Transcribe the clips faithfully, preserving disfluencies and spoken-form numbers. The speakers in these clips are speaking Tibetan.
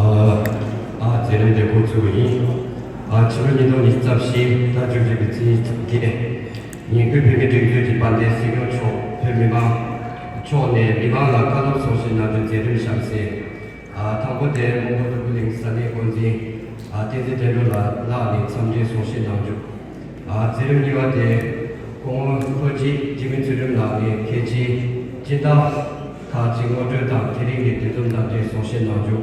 ཨ། ཨ། མཛད་རིམ་དེ་འགོ་ཚུགས་པ་ཡིན། ཨ། ཕྱི་ལོ་ཉིས་སྟོང་ཉི་ཤུ་རྩ་བཞི་ཟླ་བཅུ་གཅིག་གི་ཚེས་ཉི་ཤུ་རྩ་བརྒྱད། ཉིན་གུང་བོད་མིའི་སྒྲིག་འཛུགས་ཀྱི་དཔལ་ལྡན་སྲིད་སྐྱོང་མཆོག་བོད་མི་མང་ཕྱོགས་ནས་མི་མང་ལ་བཀའ་སློབ་གསུང་བཤད་གནང་རྒྱུའི་མཛད་རིམ་བཞག་ཟིན། ཨ། དང་པོ་དེ་མོན་གྷོ་འདོད་རྒུ་གླིང་ས་གནས་འགོ་འཛིན། ཨ། བསྟན་འཛིན་བསྟན་སྒྲོན་ལགས་ལགས་ནས་འཚམས་འདྲིའི་གསུང་བཤད་གནང་རྒྱུ། ཨ། མཛད་རིམ་གཉིས་པ་དེ་སྐུ་ངོ་ལྷོ་སྤྱི་འཇིགས་མེད་ཚུལ་ཁྲིམས་ལགས་ནས་གལ་ཆེའི་སྤྱི་བཏང་ཁག་ཅིག་ངོ་སྤྲོད་དང་དེ་རིང་གི་འདུ་འཛོམས་གནང་རྒྱུའི་གསུང་བཤད་གནང་རྒྱུ།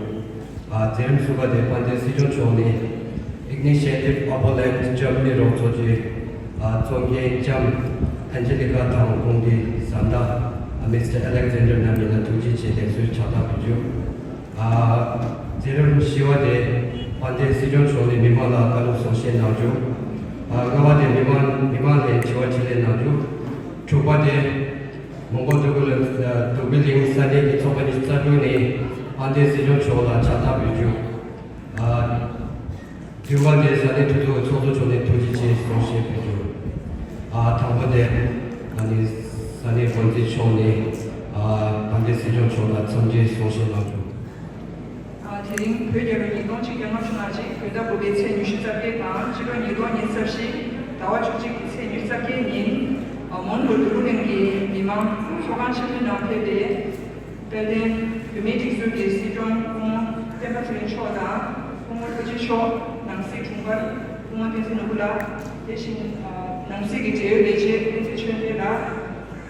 ཨ། མཛད་རིམ་གསུམ་པ་དེ་དཔལ་ལྡན་སྲིད་སྐྱོང་མཆོག་ནས་Ignatius Oberland Germany རོགས་ཚོགས་ཀྱི། ཨ། གཙོ་འགན་ལྕམ་ཨན་ཇེ་ལི་ཀ་དང་ཁོང་གི་བཟའ་ཟླ་Mister Alexander རྣམ་གཉིས་ལ་ཐུགས་རྗེ་ཆེ་ལེགས་གསོལ་ཕྱག་རྟགས་ཕུལ་རྒྱུ། ཨ། མཛད་རིམ་བཞི་པ་དེ་དཔལ་ལྡན་སྲིད་སྐྱོང་མཆོག་ནས་མི་མང་ལ་བཀའ་སློབ་གསུང་བཤད་གནང་རྒྱུ། ཨ། ལྔ་པ་དེ་མི་མང་མི་མང་ལ་དྲི་བ་དྲིས་ལན་གནང་རྒྱུ། དྲུག་པ་དེ་མོན་གྷོ་འདོད་རྒུ་གླིང་ས་གནས་ཀྱི་ཚོགས་པ་ཉི་ཤུ་རྩ་དྲུག་ནས་དཔལ་ལྡན་སྲིད་སྐྱོང་མཆོག་ལ་ཕྱག་རྟགས་ཕུལ་རྒྱུ། ཨ། བདུན་པ་དེ་ས་གནས་འཐུས་ཚོགས་ཀྱི་ཚོགས་གཙོ་མཆོག་ནས་ཐུགས་རྗེ་ཆེ་གསུང་བཤད་ཕུལ་རྒྱུ། ཨ། དང་པོ་དེ་ཨ་ནི་ས་གནས་འགོ་འཛིན་མཆོག་ནས། ཨ། དཔལ་ལྡན་སྲིད་སྐྱོང་མཆོག་ལ་འཚམས་འདྲིའི་གསུང་བཤད་གནང་རྒྱུ། ཨ། དེ་རིང་བོད་རྒྱལ་ལོ་ཉིས་སྟོང་ཆིག་བརྒྱ་ལྔ་བཅུ་ང་གཅིག་བོད་ཟླ་དགུ་པའི་ཚེས་ཉི་ཤུ་རྩ་བརྒྱད་དང་སྤྱི་ལོ་ཉིས་སྟོང་ཉི་ཤུ་རྩ་བཞི་ཟླ་བ་བཅུ་གཅིག་གི་ཚེས་ཉི་ཤུ་རྩ་བརྒྱད་ཉིན། ཨ། མོན་གྷོ་འདོད་རྒུ་གླིང་གི་མི་མང་ཚོགས་ཁང་ཆེན་མོའི་ནང་ཕེབས་ཏེ། དཔལ་ལྡན་བོད་མིའི་སྒྲིག་འཛུགས་ཀྱི་སྲིད་སྐྱོང་སྐུ་ངོ་སྤེན་པ་ཚེ་རིང་མཆོག་དང་། སྐུ་ངོ་ལྷོ་སྤྱི་མཆོག། ནང་སྲིད་དྲུང་འཕར་སྐུ་ངོ་བསྟན་འཛིན་ནོར་བུ་ལགས། དེ་བཞིན་ནང་སྲིད་ཀྱི་འབྲེལ་ཡོད་ལས་བྱེད་བསྟན་འཛིན་ཆོས་འཕེལ་ལགས།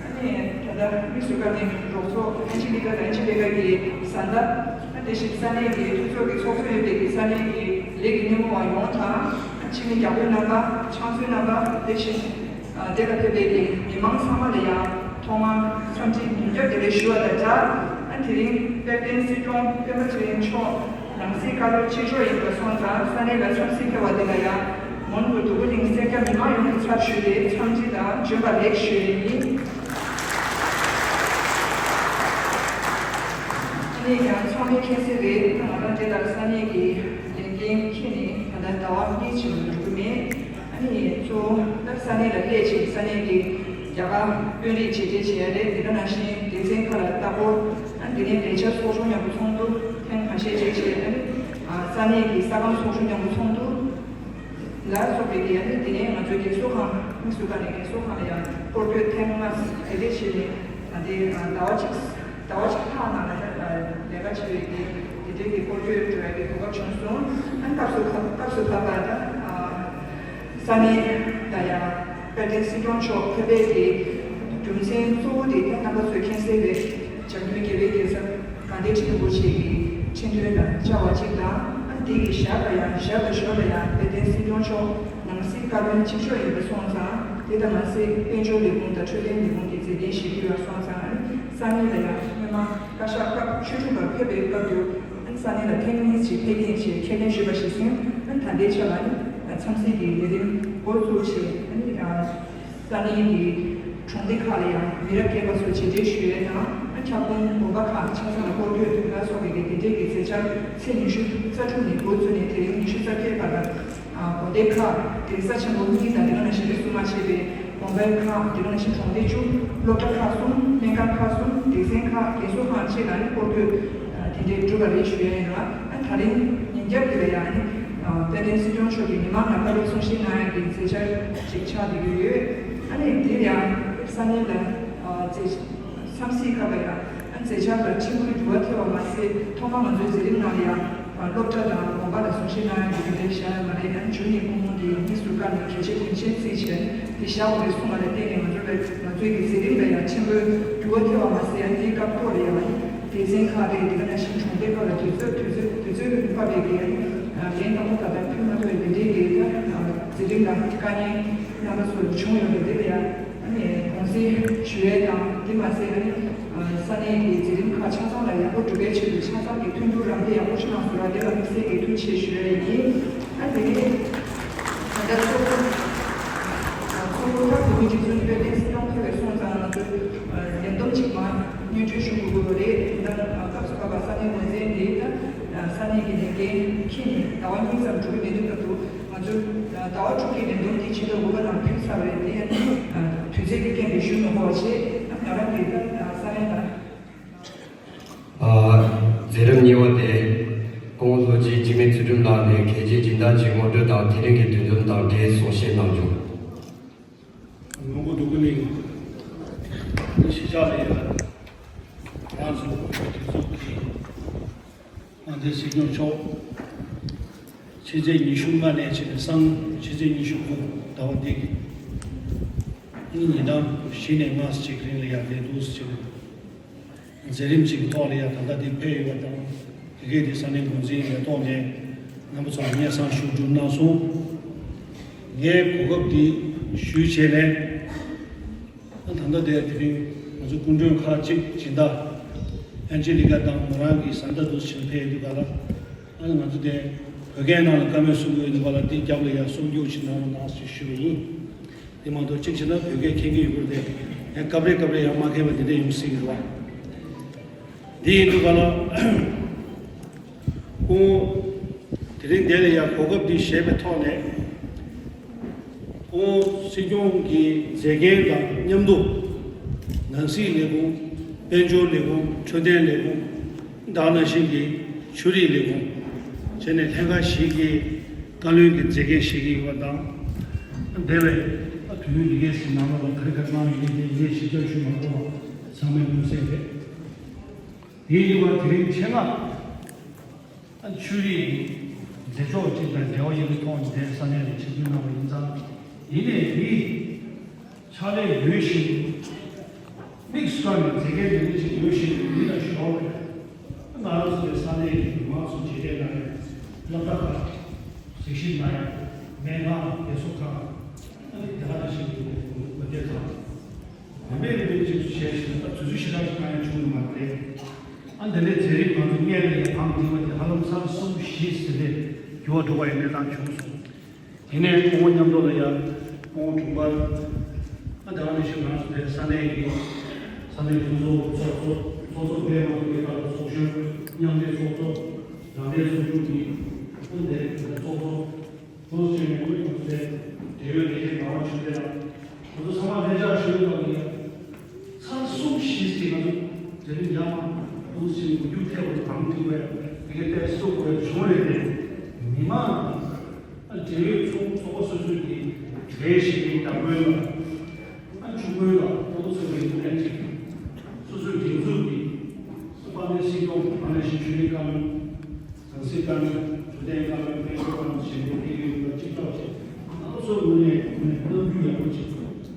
ཨ་ནི་ད་ལྟ་དམིགས་སུ་བཀར་ནས་རོགས་ཚོགས་ཨན་ཇི་ལི་ཀ་དང་ཨན་ཇི་ལི་ཀ་གི་བཟའ་ཟླ། ཨ། དེ་བཞིན་ས་གནས་ཀྱི་འཐུས་ཚོགས་ཀྱི་ཚོགས་གཙོ་ཡོད་པའི་གི་ས་གནས་ཀྱི་ལས་ཀྱི་སྣེ་མོ་བ་ཡོངས་དང་། ཨ། ཕྱི་མི་རྒྱ་བོད་རྣམ་པ། ཕྱག་མཛོད་རྣམ་པ། དེ་བཞིན། ཨ། འདི་ལ་ཕེབས་པའི་གི་མི་མང་ཚང་མ་ལ་ཡང་ཐོག་མར་འཚམས་འདྲི་ཉིན་རྒྱབ་བདེ་ལེགས་ཞུ་བ་དང་སྦྲགས། ཨ། དེ་རིང་དཔལ་ལྡན་སྲིད་སྐྱོང་སྤེན་པ་ཚེ་རིང་མཆོག་ནང་སྲིད་བཀའ་སློབ་ཆེད་འཇོག་ཡིན་པ་སོང་ཙང་ས་གནས་ལ་འཚམས་གཟིགས་ཕེབས་པ་འདི་ལ་ཡང་མོན་གྷོ་འདོད་རྒུ་གླིང་སེར་སྐྱ་མི་མང་ཡོངས་ཀྱི་ཚབ་ཞུས་ཏེ་འཚམས་འདྲི་དང་བྱོན་པ་ལེགས་ཞུ་ཡས་ཡིན། ཨ་ནི་ཡང་ཚང་མས་མཁྱེན་གསལ་རེད། ད་ང་རང་དེ་ལྟར་ས་གནས་ཀྱི་ལས་འགན་འཁྱེར་ནས་ད་ལྟ་ཟླ་བ་གཉིས་ཕྱིན་པ་འགྲོ་གི་མེད། ཨ་ནི་གཙོ་བོ་ད་ས་གནས་ལ་སླེབས་ཅིང་ས་གནས་ཀྱི་ རྒྱ་གར་དཔོན་རིགས་བྱས་རྗེས་བྱས་རེད། དེ་ག་ནང་བཞིན་སྡེ་ཚན་ཁག་ལ་ལྟ་སྐོར། ཨ་ནི་དེ་ནས་ལས་འཆར་ཚོགས་ཆུང་མཉམ་དུ་ཚོགས་འདུ་ཐེངས་ཁ་ཤས་ཅིག་བྱས། ཨ་ནི་ས་གནས་ཀྱི་ས་ཁང་ཚོགས་ཆུང་མཉམ་དུ་ཚོགས་འདུ་ལ་སོགས་པའི་གི། ཨ་ནི་དེ་ནས་ང་ཚོའི་རྒས་གསོ་ཁང་དམིགས་སུ་བཀར་ནས་རྒས་གསོ་ཁང་ལ་ཡང་སྐོར་སྐྱོད་ཐེངས་ལྔ་དེ་འདྲས་བྱས་ནས། ད་ལྟའི་ཟླ་བ་གཅིག་ཟླ་བ་གཅིག་ལྷག་ནང་ལ་ལས་ཀ་བྱེད་པའི་གི་དེ་འདྲའི་གི་སྐོར་སྐྱོད་འགྲོ་ཡ་གི་གོ་སྐབས་བྱུང་སོང་། ཨ་ནི་སྐབས་སུ་བབ་སྐབས་སུ་བབ་པ་དང་། ས་གནས་ལ་ཡང་དཔལ་ལྡན་སྲིད་སྐྱོང་མཆོག་ཕེབས་པའི་གི་རྒྱུ་མཚན་གཙོ་བོ་དེ་ད་རྣམ་པ་ཚོས་མཁྱེན་གསལ་རེད། འཇམ་མགོན་རྒྱལ་བའི་རྒྱལ་ཚབ་དགའ་ལྡན་ཁྲི་རིན་པོ་ཆེ་གི་ཁྲི་འདོན་དང་བཅར་བ་གཅིག་དང་། ཨ་ནི་དེ་གི་ཞབས་ལ་ཡང་ཞབས་དང་ཞོར་ལ་ཡང་དཔལ་ལྡན་སྲིད་སྐྱོང་མཆོག་ནང་སྲིད་བཀའ་བློན་གཅིག་ལྕོགས་ཡིན་པ་སོང་ཙང་། དེ་དང་མ་ཟད་དཔལ་འབྱོར་ལས་ཁུངས་དང་འཕྲོད་བསྟེན་ལས་ཁུངས་ཀྱི་མཛད་འཕྲིན་ཞིག་ཡོད་པ་སོང་ཙང་། ཨ་ནི་ས་གནས་ལ་ཡང་སྔོན་མ་བཀའ་ཤག་སྐབས་བཅུ་དྲུག་པར་ཕེབས་པའི་སྐབས་དུ། ཨ་ནི་ས་གནས་ལ་ཐེངས་གཉིས་ཅིག་ཕེབས་མཁན་བྱས་ཁས་ལེན་ཞུས་པ་ཞིག་ཟིན། ཨ་ནི་ད་ལྟའི་ཆ་ལ་ནི་འཚམས་གཟིགས་ཀྱི་ལས་རིམ་འགོ་བཙུགས་བྱས། ཨ་ནི་ས་གནས་ཀྱི་གྲོང་སྡེ་ཁག་ལ་ཡང་མི་རབས་རྒན་པ་ཚོ་མཇལ་འཕྲད་ཞུ་ཡས་དང་། ཨ་ཁྱབ་ཁོངས་དགོན་པ་ཁག་ཆ་ཚང་ལ་སྐོར་སྐྱོད་ལ་སོགས་པའི་གི་དེ་འབྲེལ་གྱི་མཛད་འཆར་ཚེས་ཉི་ཤུ་རྩ་དྲུག་ནས་འགོ་བཙུགས་ནས་དེ་རིང་ཉི་ཤུ་རྩ་བརྒྱད་བར་ལ། དགོན་སྡེ་ཁག་གི་ས་ཆེན་པོ་གཉིས་དང་། དེ་ག་ནང་བཞིན་རིས་སུ་མ་ཆད་པའི་དགོན་པའི་ཁག་དེ་ག་ནང་བཞིན་གྲོང་སྡེ་བཅུ། སློབ་གྲྭ་ཁག་གསུམ། སྨན་ཁང་ཁག་གསུམ། སྡེ་ཚན་ཁག་རྒས་གསོ་ཁང་བཅས་ལ་ནི་སྐོར་སྐྱོད་དེ་འདྲའི་གྲུབ་པ་རེད་ཞུ་ཡ་ཡིན་ལ། ཨ་ད་རིང་ཉིན་རྒྱབ་དེ་ལ་ཡང་ནི་དཔལ་ལྡན་སྲིད་སྐྱོང་མཆོག་གིས་མི་མང་ལ་བཀའ་སློབ་གསུང་བཤད་གནང་ཡ་གི་མཛད་འཆར་ཅིག་ཆགས་བསྡད་ཀྱི་ཡོད། ཨ་ནི་འདིར་ཡང་ས་གནས་ལ་མཛད། འཚམས་གཟིགས་སྐབས་ལ་ཡང་མཛད་འཆར་ལ་ཕྲན་བུ་འགྱུར་བ་ཐེབས་པ་མ་ཟད། ཐོག་མར་ང་ཚོའི་མཛད་རིམ་ནང་ལ་ཡང་སློབ་གྲྭ་དང་དགོན་པ་ལ་གསུང་བཤད་གནང་ཡ་གི་དེ་འདྲའི་བཞག་ཡ་མ་རེད། ཡང་མཇུག་ནས་སྐུ་ཕུང་གི་དམིགས་སུ་བཀར་ནས་གལ་ཆེ་དོན་ཆེན་བརྩིས་བྱས་དེ་བཞག་པ་རེད་གསུངས་པ་ལ་བརྟེན་ནས། ང་ཚོ་ལ་ང་ཚོའི་གི་མཛད་རིམ་ལ་ཡང་ཕྲན་བུ་འགྱུར་བ་ཐེབས་པ་མ་ཟད། ཡང་དེའི་སྐབས་ཐོག་ལ་ཡང་སྡེ་ཚན་ཁག་རེད། དེ་ག་ནང་བཞིན་གྲོང་སྡེ་ཁག་ལ་དུས་ཚོད་དུས་ཚོད་དུས་ཚོད་ཀྱི་ཕབ་པའི་གི་ལན་དང་པོ་ད་ལྟ་ཕུལ་མ་ཐུབ་པའི་དེ་འདྲའི་གི་མཛད་རིམ་དང་དཀའ་ངལ་རྣམ་པ་ཚོ་བྱུང་ཡོད་པ་དེ་ལ་ཡང་། ཨ་ནི་དགོངས་སེལ་ཞུ་ཡས་དང་། དེ་མ་ཟད་ཨ་ནི་ས་གནས་ཀྱི་མཛད་རིམ་ཁག་ཆ་ཚང་ལ་ཡག་པོ་སྒྲུབ་པའི་ཆེད་དུ་ཆ་ཚང་གི་མཐུན་འགྱུར་རམ་འདེགས་ཡག་པོ་ཞིག་གནང་ཟེར་བ་དེ་ལ་དམིགས་བསལ་གྱི་ཐུགས་རྗེ་ཆེ་ཞུ་ཡས་ཡིན། ཨ་དེ་ནས་ད་ལྟ་ཚོགས་གཙོ་ཚོགས་གཙོ་ད་བོད་མིའི་སྒྲིག་འཛུགས་ནས་དཔལ་ལྡན་སྲིད་སྐྱོང་ཕེབས་པའི་སོང་ཙང་། ང་ཚོས་ལས་བསྡོམས་གཅིག་མ་སྙན་སྒྲོན་ཞུ་དགོས་ཀྱི་རེད། དེ་ལྟར་སྐབས་སུ་བབས་པ་ས་གནས་ངོས་འཛིན་དེ་ད་ས་གནས་ཀྱི་ལས་འགན་འཁྱེར་ནས་ཟླ་བ་གཉིས་ཙམ་འགྲོ་གི་མེད་དུས་སྐབས་དུ། ང་ཚོས་ཟླ་བ་དྲུག་གི་ལས་བསྡོམས་འདི་ཕྱི་ཟླ་དགུ་པ་ནང་ཕུལ་ཚར་བ་རེད། དེ་ཡང་དུས་ཚོད་ཀྱི་རྐྱེན་པས་ཞུ་མི་དགོས་པ་བྱས། ང་རང་གིས་ད་ས་གནས་ལ། ཨ། མཛད་རིམ་གཉིས་པ་དེ་སྐུ་ངོ་ལྷོ་སྤྱི་འཇིགས་མེད་ཚུལ་ཁྲིམས་ལགས་ནས་གལ་ཆེའི་སྦྱིན་བདག་ཅིག་ངོ་སྤྲོད་དང་དེ་རིང་གི་འདུ་འཛོམས་དང་འབྲེལ་གསུང་བཤད་གནང་རྒྱུ། ལུང་གོ་འདུ་ཁུལ་གླིང་གཞིས་ཆགས་ལ་ཡོད། ང་ཚོ་དུས་ཚོད་ཀྱི་དམངས་བདེ་སྲིད་སྐྱོང་མཆོག་ཕྱི་ཚེས་ཉི་ཤུ་ལྔ་ནས་བྱས་ནས་སང་ཕྱི་ཚེས་ཉི་ཤུ་དགུ་ཟླ་བ་འདི་གི་ཉིན་གྲངས་བཞི་ནས་ལྔ་ཙམ་ཅིག་རིང་ལ་ཡར་བསྡད་འདུག་ཟེར། མཛད་རིམ་ཅིག་གི་ཐོག་ལ་ཡང་ད་ལྟ་འདི་ཕེབས་ཡོད་པ་དང་། དེ་གས་དེ་ས་གནས་འགོ་འཛིན་ལས་ཐོག་ནས་རྣམ་པ་ཚོ་ལ་སྙན་སེང་ཞུ་གྲུབ་གནང་སོང་། ངས་གོ་སྐབས་འདི་ཞུས་བྱས་ནས། ད་ལྟ་དེ་དེ་རིང་ང་ཚོ་སྐུ་མགྲོན་ཁག་ཅིག་སྦྱིན་བདག་ཨན་ཇི་ལི་ཀ་དང་མོ་རང་གི་བཟའ་ཟླ་དུ་ཕྱིན་ཕེབས་ཡོད་དུས་ག་ལ། ཨ་ནི་ང་ཚོ་དེ་བོད་སྐད་ནང་ལ་བཀའ་མོལ་གསུང་གི་ཡོད་དུས་ག་ལ། དེ་རྒྱབ་ལ་ཡང་སྲུང་སྐྱོབ་ཅིག་གནང་རོགས་གནང་ཞེས་ཞུས་པ་ཡིན། དེ་མ་གཏོགས་གཅིག་བྱས་ན་བོད་སྐད་མཁྱེན་གྱི་ཡོད་པ་རེད་དེ། ཡང་སྐབས་རེ་སྐབས་རེ་ཡང་མ་མཁྱེན་པ་དེ་འདྲ་ཡོང་སྲིད་ཀྱི་རེད་བ། འདི་ཡིན་དུས་ག་ལ། ཁོང་དེ་རིང་འདི་ལ་ཡང་གོ་སྐབས་འདི་བཞེས་པའི་ཐོག་ནས། ཁོང་སྲིད་སྐྱོང་གི་མཛད་འགན་དང་མཉམ་དུ་ནང་སྲིད་ལས་ཁུངས། དཔལ་འབྱོར་ལས་ཁུངས། འཕྲོད་བསྟེན་ལས་ཁུངས། དེ་ནང་བཞིན་གྱི་ཆོས་རིག་ལས་ཁུངས་བྱས་ནས་ལྷན་ཁག་བཞི་གི་བཀའ་བློན་གྱི་མཛད་འགན་བཞེས་ཀྱི་ཡོད་པ་དང་། འདས་པའི་ཨ་དུས་ཡུན་འདི་གའི་ཟིན་ནང་ལ་ག་རེ་ག་རེ་གནང་ཡོད་མེད་དེ་ངས་ཞིབ་ཕྲ་ཞུ་མ་དགོས་པ་ཚང་མས་མངོན་གསལ་རེད། དེའི་ཡོད་པ་དེ་རིང་ཆེད་མངགས་ཨ་ཆོས་རིག་མཛད་ཕྱོགས་གཅིག་དང་འབྲེལ་བ་ཡོད་པའི་ཐོག་ནས་དེ་ས་གནས་ལ་ཆིབས་བསྒྱུར་གནང་བ་ཡིན་ཙང་། ཡིན་ནའི་དེའི་ཕྱག་ལས་ཡོད་བཞིན་དུ། དམིགས་སུ་བཀར་ནས་མཛད་འགན་དེ་འདྲ་ཞིག་ཡོད་བཞིན་དུ་མི་ལ་ཞུ་བ་རེད། ང་རང་ཚོའི་ས་གནས་ཀྱི་མི་མང་ཚོ་མཇལ་འཕྲད་གནང་ཡ། སློབ་གྲྭ་ཁག་གཟིགས་ཞིབ་གནང་ཡ། སྨན་ཁང་རྒས་གསོ་ཁང་། ཨ་ནི་དེ་ག་ནང་བཞིན་དུ་དགོན་སྡེ་ཁག་རིམ་པས་རིམ་པས་ཅིག་བྱས་ཤིང་། ད་དུས་ཚོད་ཞེ་དྲག་ཅིག་གང་ཡང་བྱུང་ཡོད་མ་རེད། ཨ་འདི་ནས་མཛད་རིམ་ང་ཚོ་སྔས་ལ་ཡ་གང་བསྒྲིགས་པ་དེ་ཧ་ལམ་ཚར་གསུམ་བཞི་ཟིན་ཏེ་འགྱུར་བ་འགྲོ་བ་ཡི་གནས་སྟངས་བྱུང་སོང་། དེ་ནས་སྐུ་ངོ་མཉམ་དུ་ལ་ཡང་སྐུ་ངོ་དྲུང་འཕར། ཨ་ད་ག་ནང་བཞིན་ང་ཚོ་དེ་ས་གནས་ཀྱི་ས་གནས་ཁོངས་གཏོགས་ཚོགས་གཙོ། ཚོགས་གཙོ་སྦས་མ་ཐུབ་པའི་སྐབས་ལ་ཚོགས་གཞོན་མཉམ་འབྲེལ་ཚོགས་གཙོ། རང་བདེན་ཚོགས་ཆུང་གི་སྐུ་མདུན་ཚོགས་གཙོ། ཁོང་ཚོ་ཆེན་མོའི་སྐུ་ཚེ་འབྲེལ་ཡོད་ལས་བྱེད་ངག་དབང་ཆོས་སྒྲོན་ལགས། ང་ཚོ་ཚང་མ་ལྷན་རྒྱས་ཞུ་ཡོད་པ་ཡིན། ཚར་གསུམ་བཞི་ཞིག་ང་ཚོ་དེ་རིང་ཡར་མར་འདུག་ཕྱིན་མུ་མཐུད་ཐད་ཀར་དུ་གང་ཐུབ་པའི་དེ་གའི་ལྟས་གསོ་དགོས་བྱུང་རེད་དེ། མི་མང་ཨ་འབྲེལ་ཡོད་ཚོགས་ཚོགས་པ་སོ་སོའི་གི་གྲས་ཤིག་གི་བདམས་ངོས་ལ་ཨ་ཆུ་མགོའི་ལ་ཏོག་ཙམ་གི་ལན་ཅིག་སོ་སོའི་སྒྲིག་འཛུགས་ཀྱི་ཨ་དཔལ་ལྡན་སྲིད་སྐྱོང་དང་ནང་བཞིན་ཆོས་རིག་བཀའ་བློན། ནང་སྲིད་བཀའ་བློན། འཕྲོད་བསྟེན་བཀའ་བློན། དཔལ་འབྱོར་བཀའ་བློན་ཞེས་པའི་དེ་ཡོད་པ་གཅིག་ཐོག་བཅས་ང་ཚོ་ངོས་ནས་ངོས་ནས་གནང་རྒྱུ་ཡག་པོ་ཅིག་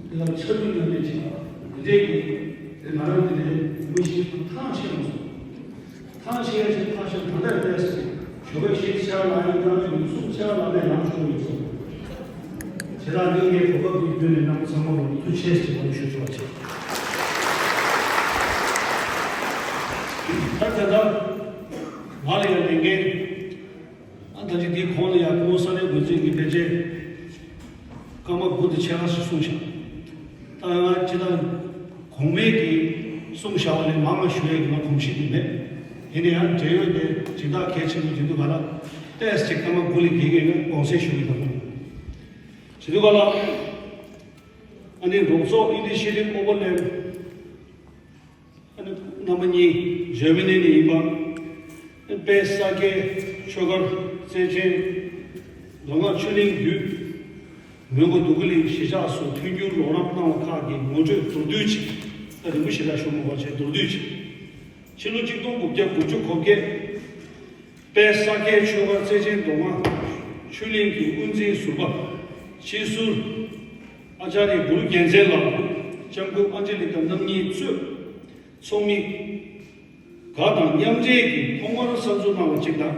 དེ་ལ་ཕྱར་གྲུ་མཉམ་འབྲེལ་བྱེད་པ་དེ་འདྲའི་གི་དེ་ང་རང་དེ་འདྲའི་མི་ཞིག་ཐང་ཆད་མ་སོང་། ཐང་ཆད་ཡ་ཆེད་ཐང་ཆད་ད་ལྟ་ལྟས་ཞོགས་པའི་ཤེས་བྱ་ལ་ཡང་ང་ཚོ་ཡུལ་སྲུང་བྱ་ལ་ལས་ལངས་ཆོག་ཡོད་ཚོ། བྱེ་བྲག་གླིང་གའི་གོ་སྐབས་འདི་བརྒྱུད་ནས་རྣམ་པ་ཚང་མ་ལ་ཐུགས་རྗེ་ཆེ་ཞེས་པ་ཞུ་ཆོག་ཅིག་ད་ད་ལྟ་ང་ལ་ཡང་ལས་འགན། ཨ་ད་ཅི་དེའི་གོང་ལ་ཡང་སྐུ་ངོ་ས་གནས་འགོ་འཛིན་གྱི་ཕལ་ཆེར་སྐར་མ་དགུ་དང་ཕྱེད་ཀ་ཞིག་གསུངས་ཤག་ད་ང་ཅི་ད་གོང་མའི་གི་གསུངས་བཞག་པ་ལས་མང་བ་ཞུ་ཡས་ཀྱི་ང་གོམས་གཤིས་དེ་མེད། ཡིན་ན་ཡང་འབྲེལ་ཡོད་དེ་སྦྱིན་བདག་གལ་ཆེན་པོ་དེ་འདུག་ག་ལ་ཏོག་ཙམ་ཅིག་སྐར་མ་དགུ་ལས་བརྒལ་གི་ཡོད་ན་དགོངས་སེལ་ཞུ་གི་ཡོད་པ་རེད། བྱེད་འདུག་ག་ལ་ཨ་ནི་རོགས་ཚོགས་ཨི་ནི་ཤི་ཊིབ་ཨོ་བར་ལེབ། ཨ་ནི་རྣམ་པ་གཉིས་འཇར་མ་ནི་ནས་ཡིན་པ། དཔལ་ས་སྐྱའི་ཆོས་སྒར་བརྩེ་ཆེན་མདོ་སྔགས་ཆོས་གླིང་བརྒྱུད། མོན་གྷོ་འདོད་རྒུ་གླིང་གཞིས་ཆགས་སུ་མཐུན་འགྱུར་རོགས་རམ་གནང་བ་ཁག་གི་ངོ་སྤྲོད་མདོར་བསྡུས་ཅིག་ད་རིང་པོ་ཞེ་དྲག་ཞུ་མི་དགོས་པ་བྱས་མདོར་བསྡུས་ཅིག་ཕྱི་ལོ་ཆིག་སྟོང་དགུ་བརྒྱ་དགུ་བཅུ་གོ་བརྒྱད། དཔལ་ས་སྐྱའི་ཆོས་སྒར་བརྩེ་ཆེན་མདོ་སྔགས་ཆོས་གླིང་གི་དབུ་འཛིན་ཟུར་པ་སྤྱི་ཟུར་ཨ་ཅཱརྱ་གུ་རུ་རྒྱལ་མཚན་ལགས་ལྕམ་སྐུ་ཨན་ཇི་ལི་ཀ་རྣམ་གཉིས་གཙོས། ཚོགས་མི་འགའ་དང་མཉམ་འབྲེལ་གྱིས་ཐོག་མར་གསར་འཛུགས་གནང་བ་གཅིག་དང་།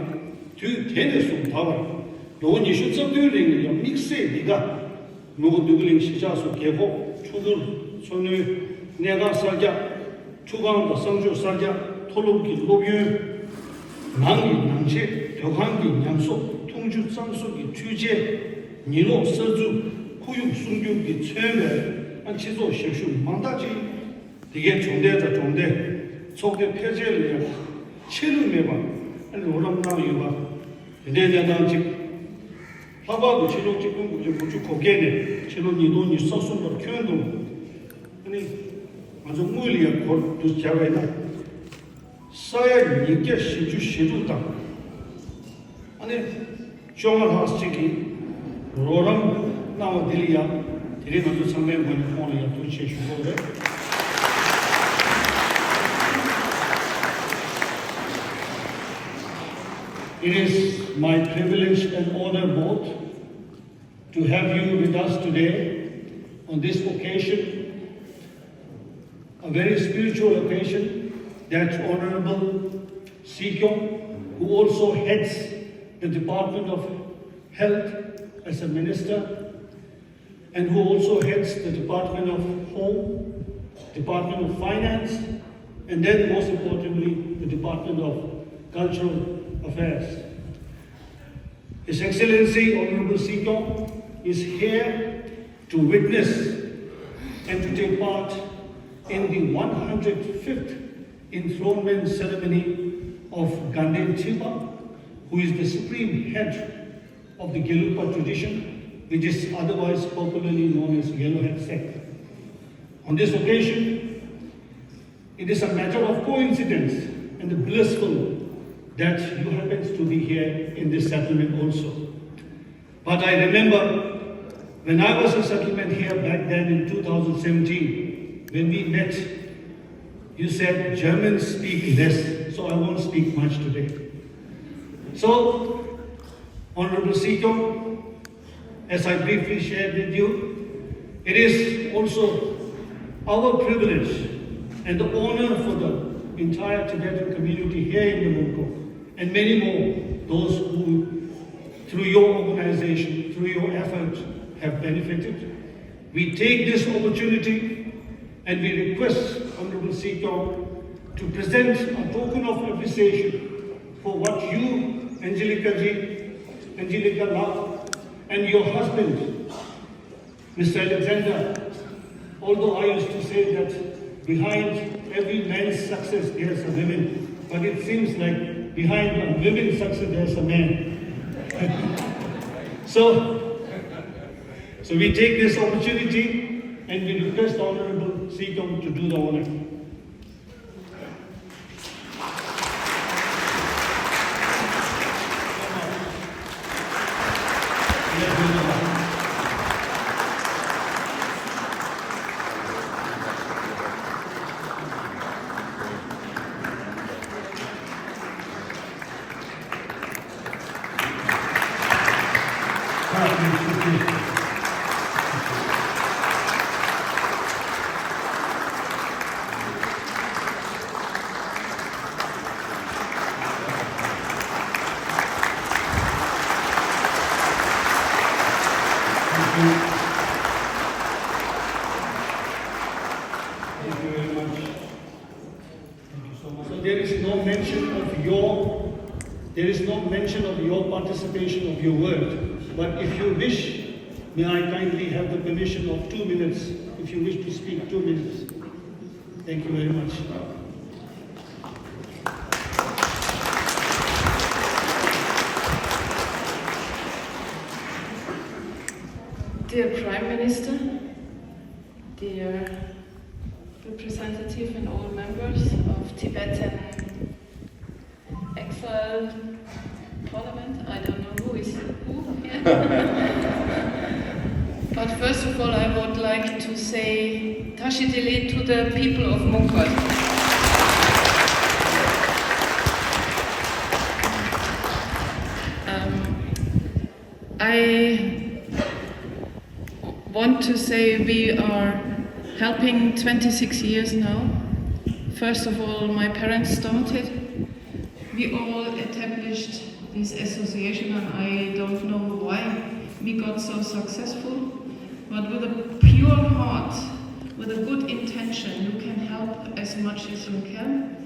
དུས་དེ་ནས་བཟུང་ད་བར་ལོ་ངོ་ཉི་ཤུ་རྩ་བདུན་རིང་ལ་ཡང་དམིགས་བསལ་འདི་ག་མོན་གྷོ་འདོད་རྒུ་གླིང་གཞིས་ཆགས་སུ་རྒས་འཁོགས་ཕྲུ་གུར་འཚོ་སྣོན་གནས་ཁང་གསར་རྒྱག་ཁྲུས་ཁང་དང་གསང་སྤྱོད་གསར་རྒྱག་མཐོ་སློབ་ཀྱི་སློབ་ཡོན། ནང་གི་ནང་ཆས་སྡོད་ཁང་གི་ཉམས་གསོག་འཐུང་ཆུ་གཙང་བཟོ་གི་འཕྲུལ་ཆས། ཉིན་ལོག་གསར་འཛུགས་ཁོར་ཡུག་སྲུང་སྐྱོབ་ཀྱིས་མཚོན་པའི་སྤྱི་ཚོགས་ཞབས་ཞུ་མང་དག་ཅིག་དེ་གའི་གྲོང་སྡེ་དང་གྲོང་སྡེ། ཚོགས་སྡེ་ཕལ་ཆེར་ལ་ཡང་ཆད་ལུས་མེད་པར་རོགས་རམ་གནང་ཡོད་པ། དེ་འདྲའི་གནས་སྟངས་ཅིག་ལྷག་པར་དུ་ཕྱི་ལོ་གཅིག་སྟོང་དགུ་བརྒྱ་དགུ་བཅུ་གོ་བརྒྱད་ནས་ཕྱི་ལོ་ཉིས་སྟོང་ཉི་ཤུ་རྩ་གསུམ་བར་ཁྱོན་བསྡོམས་ཨ་ནི་ང་ཚོ་དངུལ་ལ་ཡང་སྒོར་དུ་བྱ་བས་ན། ས་ཡ་ཉིས་བརྒྱ་བཞི་བཅུ་ཞེ་དྲུག་དང་། ཨ་ནི་བཅོ་ལྔ་ལྷག་ཅིག་གིས་རོགས་རམ་གནང་བ་འདི་ལ་ཡང་དེ་རིང་ང་ཚོ་ཚང་མའི་ངོས་ནས་ཁོང་ལ་ཡང་ཐུགས་རྗེ་ཆེ་ཞུ་དགོས་རེད། It is my privilege and honor both to have you with us today on this occasion, a very spiritual occasion that Honorable Si Kyong, who also heads the Department of Health as a minister, and who also heads the Department of Home, Department of Finance, and then most importantly, the Department of Cultural Affairs. His Excellency Honorable Si Kyong is here to witness and to take part in the one hundred fifth enthronement ceremony of Ganden Chimpa, who is the supreme head of the Gelugpa tradition, which is otherwise popularly known as Yellowhead sect. On this occasion, it is a matter of coincidence and blissful that you happen to be here in this settlement also. But I remember when I was a settlement here back then in two thousand seventeen, when we met, you said Germans speak less, so I won't speak much today. So, Honorable Si Kyong, as I briefly shared with you, it is also our privilege and the honor for the entire Tibetan community here in Yamukok and many more, those who, through your organization, through your effort, have benefited. We take this opportunity and we request Honorable Si Kyong to present a token of appreciation for what you, Angelica ji, Angelica Love, and your husband, Mister Alexander, although I used to say that behind every man's success there is a woman, but it seems like behind a woman's success there is a man. So, so we take this opportunity And we request Honorable Sitong to do the honor. Thank you very much. So there is no mention of your, there is no mention of your participation of your word. But if you wish, may I kindly have the permission of two minutes, if you wish to speak two minutes. Thank you very much. Dear Prime Minister, dear representative and all members of Tibetan Exile Parliament, I don't know who is who here. But first of all, I would like to say Tashi Delek to the people of Mungkot. Um, I want to say we are helping twenty-six years now. First of all, my parents started. We all established this association, and I don't know why we got so successful. But with a pure heart, with a good intention, you can help as much as you can.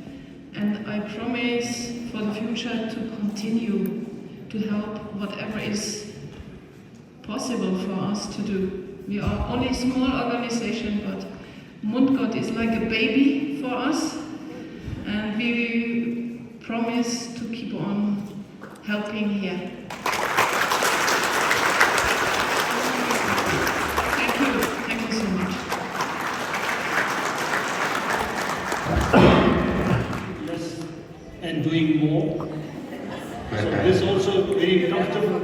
And I promise for the future to continue to help whatever is possible for us to do. We are only a small organization, but Mungkot is like a baby for us, and we promise to keep on helping here. Thank you. Thank you so much. Yes. And doing more. So this also very comfortable.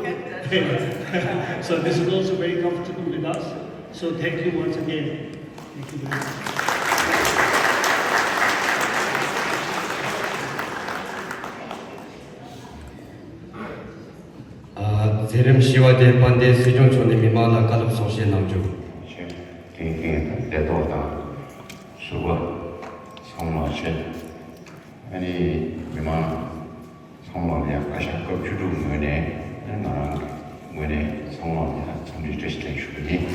So this is also very comfortable with us. So thank you once again. Thank you very much. ཨ། མཛད་རིམ་བཞི་པ་དེ་དཔལ་ལྡན་སྲིད་སྐྱོང་མཆོག་ནས་མི་མང་ལ་བཀའ་སློབ་གསུང་བཤད་གནང་རྒྱུ། དེང་གི་ལས་ཐོག་དང་ཟུར་པ་ཚང་མ་བྱས། ཨ་ནི་མི་མང་ཚང་མ་ལ་ཡང་བཀའ་ཤག་སྐབས་བཅུ་དྲུག་ངོས་ནས་ང་རང་ངོས་ནས་ཚང་མ་ལ་ཡང་འཚམས་འདྲི་བཀྲ་ཤིས་བདེ་ལེགས་ཞུ་རྒྱུ་ཡིན།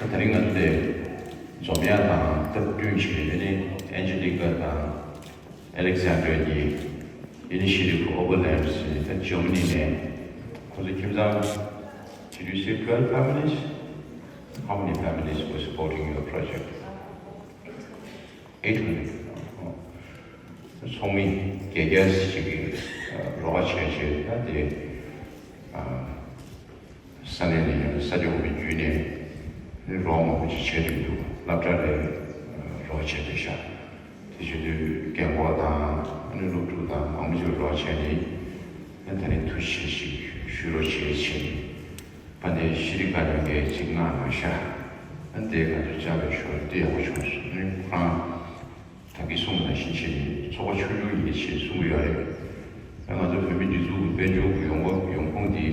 ད་དེ་རིང་ང་ཚོ་དེ་འཛོམས་ཡག་དང་སྟབས་བསྟུན་བྱས་ཨ་ནི་ཨན་ཇི་ལི་ཀ་དང་། Alexander གཉིས། Initiative Overlands ད་ཇར་མ་ནི་ནས་ཁོ་ཚོ་ཁྱིམ་ཚང་། Did you say twelve families? How many families were supporting your project? Eight hundred. ཚོགས་མི་བརྒྱད་བརྒྱ་ཅིག་གིས་རོགས་པ་བྱས་བྱས་ད་དེ། ས་གནས་ནས་ཡང་ས་ཆ་དབུས་བརྒྱུད་ནས་རོགས་མང་པོ་ཅིག་བྱས་བསྡད་འདུག་སློབ་གྲྭ་ལ་རོགས་བྱས་བསྡད་ཤག་དེ་བྱེད་དུས་རྒན་གོག་དང་ཨ་ནི་སློབ་ཕྲུག་དང་མང་པོ་ཅིག་རོགས་བྱས་ནས་ཨ་ད་ནི་ཐུགས་རྗེ་ཆེ་ཞིག་ཞུ་རོགས་བྱས་བྱས་ནས་ཕ་ནས་ཤེས་རིག་བཀའ་བློན་གྱིས་ཅིག་མངགས་གནང་ཤག་ཨ་ནི་དེ་ང་ཚོ་བཅར་བའི་ཞོར་དེ་ཡག་པོ་བྱུང་སོང་ཨ་ནི་ཁོ་རང་། ད་གིན་གསུངས་པ་ནང་བཞིན་བྱས་ནས་ཚོགས་པ་ཆུང་ཆུང་ཡིན་ཞེས་གསུང་གི་ཡོད་རེད། ད་ང་ཚོ་བོད་མི་སྒྲིག་འཛུགས་ཀྱི་དཔལ་འབྱོར་གྱི་ཡོང་སྒོ་ཡོང་ཁུངས་འདི་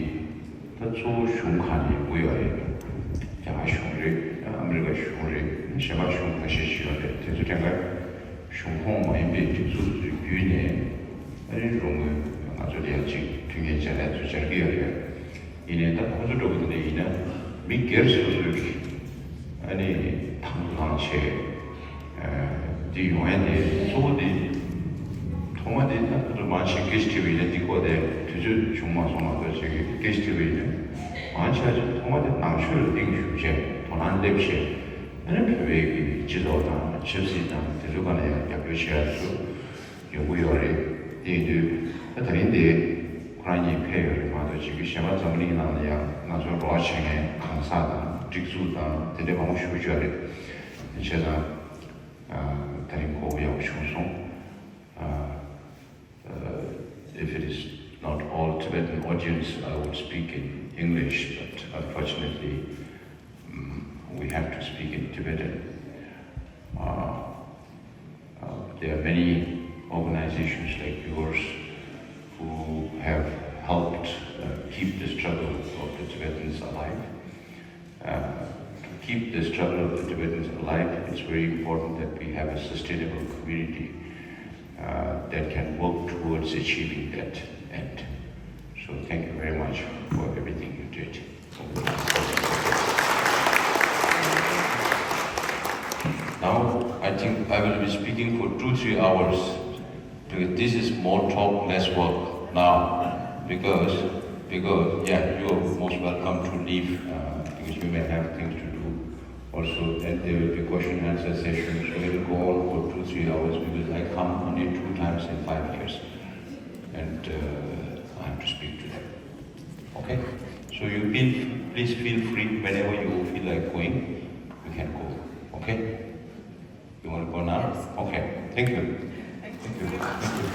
ད་གཙོ་བོ་གཞུང་ཁག་ནས་ཡོང་གི་ཡོད་རེད། རྒྱ་གར་གཞུང་རེད། ཨ་མི་རི་ཀ་གཞུང་རེད། གཞན་པ་གཞུང་ཁ་ཤས་ཤིག་ཡོད་རེད། དེ་ཚོ་ཐད་ཀར་གཞུང་ཁོངས་མ་ཡིན་པའི་སྒྲིག་འཛུགས་ཚོའི་བརྒྱུད་ནས་ཨ་རིའི་རོགས་དངུལ་ང་ཚོ་ལ་ཡང་ཅིག་མཐུན་རྐྱེན་སྦྱར་ཡ་ཚོ་སྦྱར་གྱི་ཡོད་རེད། ཡིན་ནའི་ད་ཁོ་ཚོ་འདྲ་པོ་དེ་འདྲ་ཡིན་ན་མི་སྒེར་སོ་སོའི་ཨ་ནི་དང་དུ་བླངས་བྱས་འདི་ཡོང་ཡ་དེ་གཙོ་བོ་དེ་ཐོག་མ་དེ་ད་ཁོ་ཚོ་མང་ཆེ་སྐད་ཆ་དྲིས་པ་ཡིན་ན་འདི་སྐོར་དེ་དུས་ཚོད་བྱུང་མ་སོང་མ་གཏོགས་བྱས་ཀྱི་སྐད་ཆ་དྲིས་པ་ཡིན་ན་མང་ཆེ་བ་ཅིག་ཐོག་མ་དེ་ནང་ཆོས་ལ་གཏིང་ཞུགས་བྱས་དོ་སྣང་སླེབས་བྱས་ཨ་ནི་བོད་པའི་གི་སྤྱི་ཚོགས་དང་ཆབ་སྲིད་དང་དེ་ཚོ་སྒང་ལ་ཡང་རྒྱབ་སྐྱོར་བྱེད་ཡ་དེ་ཚོ། ཡོང་གི་ཡོད་རེད། དེ་ཡིན་དུས་ད་དེ་རིང་དེ་ ཁོ་རང་གཉིས་ཕེབས་ཡོད་རེད་མ་གཏོགས་ཅིག་གི་གཞན་པ་འཛམ་གླིང་ནང་ལ་ཡང་ང་ཚོ་རོགས་བྱེད་མཁན་གང་ཟག་དང་སྒྲིག་འཛུགས་དང་དེ་འདྲ་མང་པོ་ཞེ་པོ་ཅིག་ཡོད་རེད། བྱས་ཙང་ད་རིང་གོ་སྐབས་ཡག་པོ་བྱུང་སོང་། Uh, if it is not all Tibetan audience, I would speak in English, but unfortunately, mm, we have to speak in Tibetan. Uh, uh, there are many organizations like yours who have helped uh, keep the struggle of the Tibetans alive. Uh, to keep the struggle of the Tibetans alive, it's very important that we have a sustainable community uh, that can work towards achieving that end. So thank you very much for everything you did. Now, I think I will be speaking for two, three hours. Because this is more talk, less work now. Because, because yeah, you are most welcome to leave uh, because you may have things to do also. Then there will be question and answer session. So it will go on for two, three hours because I come only two times in five years. And uh, I have to speak to them. Okay? So you feel, please feel free whenever you feel like going, you can go. Okay? You want to go now? Okay. Thank you. Thank you. Thank you.